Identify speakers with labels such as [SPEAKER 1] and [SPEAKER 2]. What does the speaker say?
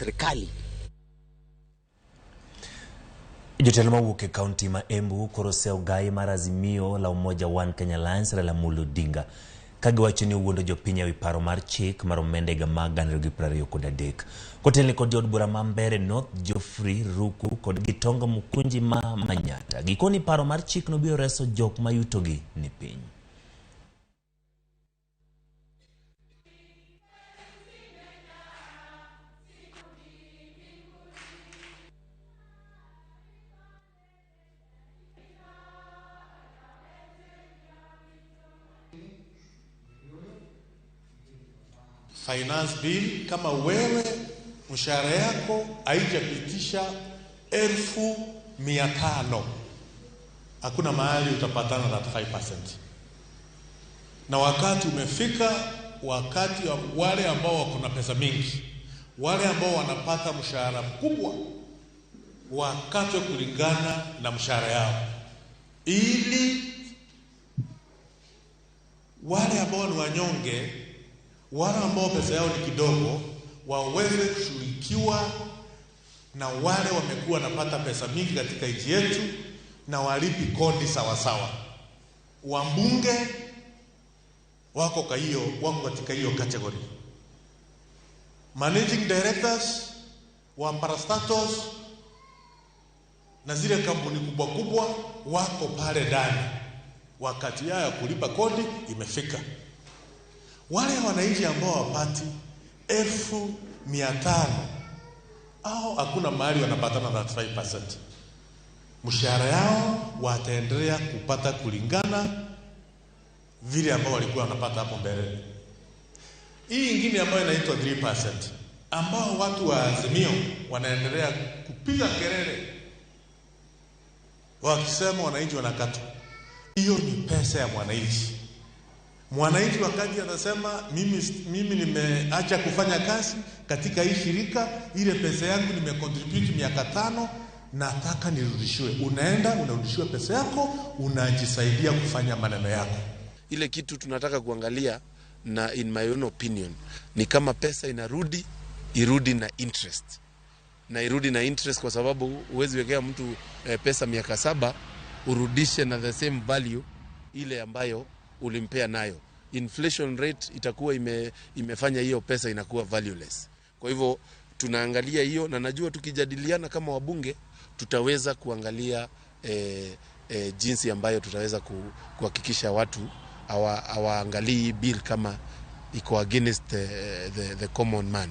[SPEAKER 1] Serikali.
[SPEAKER 2] Jotelo mawuok e kaunti ma Embu koro oseyo gai mar Azimio la Umoja One Kenya Alliance Raila Amolo Odinga ka giwacho ni owuondo jopiny ewi paro mar chik mar omenda higa mag 2023. Kotelni kod jood bura ma Mbeere North Geoffrey Ruku kod Gitonga Mukunji ma Manyatta. Gikoni paro mar chikno biro reso jok ma yutogi ni piny.
[SPEAKER 3] Finance Bill, kama wewe mshahara yako haijapitisha 500,000, hakuna mahali utapatana na 5%. Na wakati umefika, wakati wa wale ambao wako na pesa mingi, wale ambao wanapata mshahara mkubwa, wakatwe kulingana na mshahara yao, ili wale ambao ni wanyonge, wale ambao pesa yao ni kidogo, waweze kushughulikiwa na wale wamekuwa wanapata pesa mingi katika nchi yetu na walipi kodi sawasawa. Wabunge wako kwa hiyo, wako katika hiyo category. Managing directors wa parastatals na zile kampuni kubwa kubwa wako pale ndani. Wakati yao ya kulipa kodi imefika. Wale wananchi ambao wapati 500,000 au hakuna mahali wanapatana na 5%. Mshahara yao wataendelea kupata kulingana vile ambao walikuwa wanapata hapo mbele. Hii ingine ambayo inaitwa 3%, ambao watu wa Azimio wanaendelea kupiga kelele wakisema wananchi wanakatwa. Hiyo ni pesa ya mwananchi. Mwananchi wakati anasema mimi nimeacha kufanya kazi katika hii shirika, ile pesa yangu nimecontribute miaka 5, nataka nirudishiwe. Unaenda unarudishiwa pesa yako, unajisaidia kufanya maneno yako.
[SPEAKER 4] Ile kitu tunataka kuangalia, na in my own opinion, ni kama pesa inarudi, irudi na interest. Na irudi na interest kwa sababu huwezi wekea mtu pesa miaka 7 urudishe na the same value ile ambayo ulimpea nayo. Inflation rate itakuwa imefanya hiyo pesa inakuwa valueless. Kwa hivyo tunaangalia hiyo, na najua tukijadiliana kama wabunge tutaweza kuangalia jinsi ambayo tutaweza kuhakikisha watu hawaangalii bill kama iko against the common man.